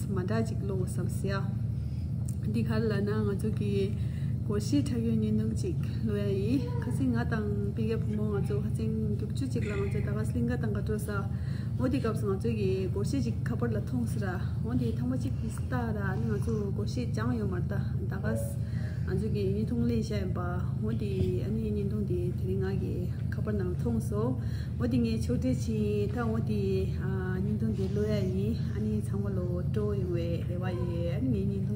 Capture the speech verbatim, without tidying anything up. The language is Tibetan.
མ་འདྲ་ཅིག་ཀློག་བསམ་སི་ཡ། འདི་ག་རེ་ལབ་ན་ང་ཚོ་གི་སྒོར་གཞས་འཁྲབ་ཡོད་བརྙན་ཐུང་ཅིག་ཀློག་ཡ་ཡིན། ཁ་སང་ང་དང་པི་ཀེ་བུ་མོ་ང་ཚོ་ཁ་སང་རྒྱུག་ཆུ་ཅིག་ལ་ང་ཚོ་ད་ག་སི་ལིང་ག་དང་ག་འགྲོ་ས། འོ་དེ་སྐབས་སུ་ང་ཚོ་གི་སྒོར་གཞས་ཅིག་ཁ་པར་ལ་མཐོང་སི་ར། འོ་དེ་ཐང་པ་ཅིག་གི་སྟ་ར་ནི་ང་ཚོ་སྒོར་གཞས་སྦྱང་ཡོད་མ་རེད། ད་ད་ག་སི་ང་ཚོ་གི་བརྙན་ཐུང་ལེན་བྱ་ཡིན་པ། འོ་དེ་ཨ་ནི་བརྙན་ཐུང་དེ་དེ་རིང་ང་གི་ཁ་པར་ནང་མཐོང་སོང་། འོ་དེ་ངས་ཕྱོགས་སྒྲིག་བྱས། ད་འོ་དེ་ཨ་བརྙན་ཐུང་དེ་ཀློག་ཡ་ཡིན། ཨ་ནི་ཚང་མ་ལོ་སྤྲོ་ཡོང་བའི་རེ་བ་ཡོད། ཨ་ནི་ངའི་བརྙན་ཐུང་